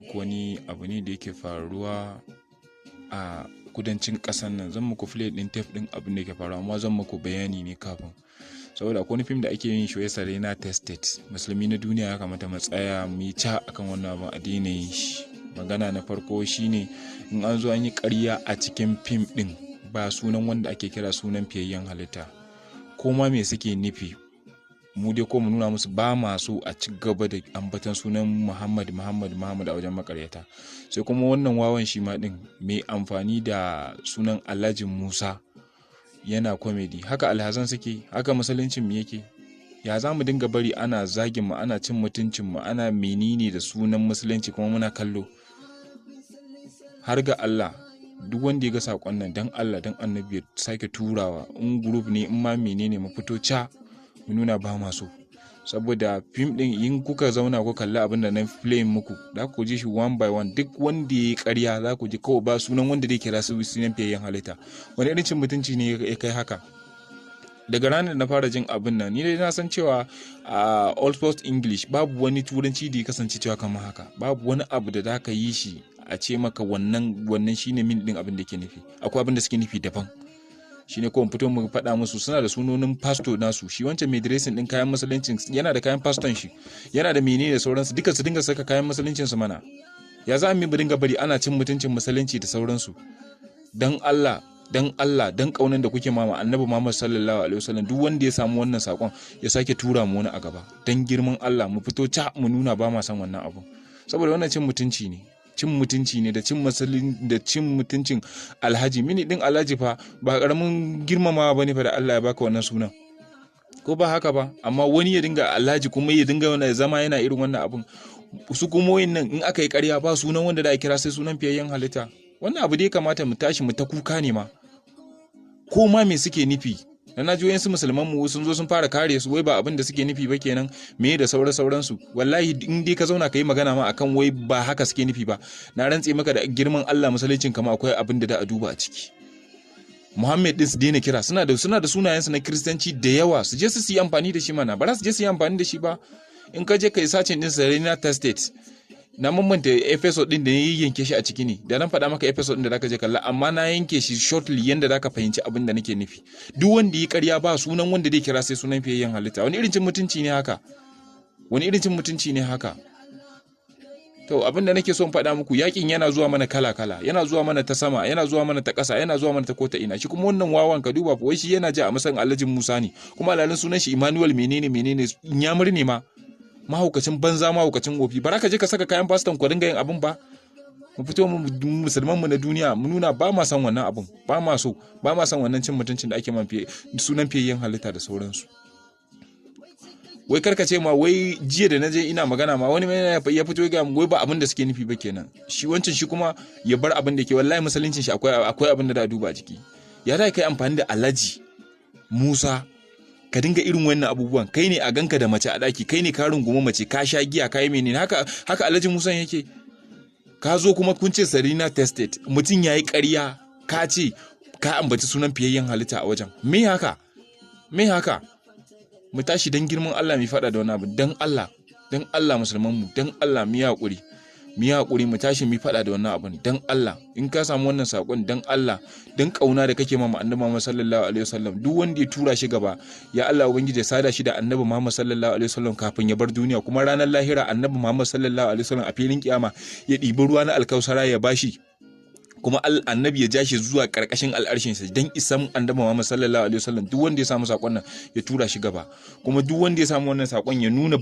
Wani abu ne da yake faruwa a kudancin ƙasar nan. Zan muku play ɗin tape ɗin abin da yake faruwa, amma zan muku bayani ne kafin, saboda akwai wani fim da ake yin shi wai Sarina Tested. Musulmi na duniya, ya kamata mu tsaya mu yi ca akan wannan abin, a daina yin shi. Magana na farko shine, in an zo an yi ƙarya a cikin fim ɗin, ba sunan wanda ake kira sunan fiyayyen halitta. Ko ma me suke nufi, mu dai ko mu nuna musu ba ma so a ci gaba da ambatan sunan Muhammad, Muhammad, Muhammad a wajen makaryata. Sai kuma wannan wawan shi ma din mai amfani da sunan Alhaji Musa yana comedy. Haka alhazan suke? Haka musuluncin mu yake? Ya za mu dinga bari ana zagin mu, ana cin mutuncin mu, ana menene da sunan musulunci, kuma muna kallo? Har ga Allah, duk wanda ya ga saƙon nan, dan Allah dan Annabi ya sake turawa, in group ne, in ma menene, mu fito ca mu nuna ba ma so. Saboda fim din, in kuka zauna ku kalli abin da na play muku, za ku ji shi one by one. Duk wanda ya yi ƙarya, za ku ji kawai ba sunan wanda zai kira su sunan fiyayyen halitta. Wani irin cin mutunci ne ya kai haka? Daga ranar da na fara jin abin nan, ni dai na san cewa a Old Post English babu wani turanci da ya kasance cewa kamar haka. Babu wani abu da za ka yi shi a ce maka wannan shine meaning din abin da ke nufi. Akwai abin da suke nufi daban. Shine ko mu fito mu faɗa musu. Suna da sunonin pastor nasu. Shi wancan mai dressing din kayan musuluncin yana da kayan paston shi, yana da menene da sauransu duka. Su dinga saka kayan musuluncin su mana. Ya za mu dinga bari ana cin mutuncin musulunci da sauransu? Dan Allah, dan Allah, dan kaunan da kuke mama Annabi Muhammad sallallahu alaihi wasallam, duk wanda ya samu wannan sakon ya sake tura mu wani a gaba. Dan girman Allah, mu fito ca mu nuna ba ma san wannan abu, saboda wannan cin mutunci ne, cin mutunci ne da cin musulun da cin mutuncin alhaji. Meaning din alhaji fa ba karamin girmamawa bane fa da Allah ya baka wannan sunan, ko ba haka ba? Amma wani ya dinga alhaji, kuma ya dinga wani zama yana irin wannan abun. Su kuma nan in aka yi ƙarya, ba sunan wanda da a kira sai sunan fiyayyen halitta. Wannan abu dai kamata mu tashi mu ta kuka ne ma. Ko ma me suke nufi, na naji wayansu musulman mu sun zo sun fara kare su, wai ba abin da suke nufi ba kenan, me da sauran sauransu. Wallahi in dai ka zauna ka yi magana ma akan wai ba haka suke nufi ba, na rantse maka da girman Allah, musuluncin kama akwai abin da da a duba a ciki. Muhammad din su daina kira. Suna da sunayensu na Kiristanci da yawa, su je su yi amfani da shi mana. Ba za su je su yi amfani da shi ba. In ka je kai searching din Serena Tested, na mamanta episode din da ya yanke shi a ciki ne da nan faɗa maka episode din da zaka je kalla, amma na yanke shi shortly yanda zaka fahimci abin da nake nufi. Duk wanda yi ƙarya, ba sunan wanda zai kira sai sunan fiyayyen halitta. Wani irin cin mutunci ne haka? Wani irin cin mutunci ne haka? To, abin da nake so in faɗa muku, yakin yana zuwa mana kala kala, yana zuwa mana ta sama, yana zuwa mana ta ƙasa, yana zuwa mana ta kota ina. Shi kuma wannan wawan, ka duba, wai shi yana ji a masan Alhajin Musa ne, kuma alalin sunan shi Emmanuel menene menene, nyamur ne ma. Mahaukacin banza, mahaukacin wofi. Bara ka je ka saka kayan faston ku dinga yin abin ba. Mu fito mu musulman mu na duniya mu nuna ba ma san wannan abin, ba ma so, ba ma san wannan cin mutuncin da ake man fiye sunan fiyayyen halitta da sauransu. Wai karka ce ma wai jiya da naje ina magana ma, wani mai ya fito ga wai ba abin da suke nufi ba kenan. Shi wancan shi kuma ya bar abin da ke. Wallahi musuluncin shi akwai abin da da duba jiki. Ya da kai amfani da Alhaji Musa ka dinga irin wannan abubuwan? Kai ne a ganka da mace a daki, kai ne ka rungumi mace, ka sha giya, ka yi menene. Haka haka Alhaji Musa yake? Ka zo kuma kun ce Sarina Tested, mutum yayi ƙarya, ka ce ka ambaci sunan fiyayyen halitta a wajen. Me haka? Me haka? Mu tashi dan girman Allah mu faɗa da wani abu. Dan Allah, dan Allah, musulman mu, dan Allah mu yi hakuri, mu yi hakuri, mu tashi mu faɗa da wannan abun. Dan Allah, in ka samu wannan sakon, dan Allah, dan kauna da kake ma Annabi Muhammad sallallahu alaihi wasallam, duk wanda ya tura shi gaba, ya Allah ubangiji ya sada shi da Annabi Muhammad sallallahu alaihi wasallam kafin ya bar duniya. Kuma ranar lahira, Annabi Muhammad sallallahu alaihi wasallam a filin kiyama ya ɗibi ruwa na alkausara ya bashi, kuma Annabi ya ja shi zuwa karkashin al'arshin sa dan isan Annabi Muhammad sallallahu alaihi wasallam. Duk wanda ya samu sakon nan ya tura shi gaba, kuma duk wanda ya samu wannan sakon ya nuna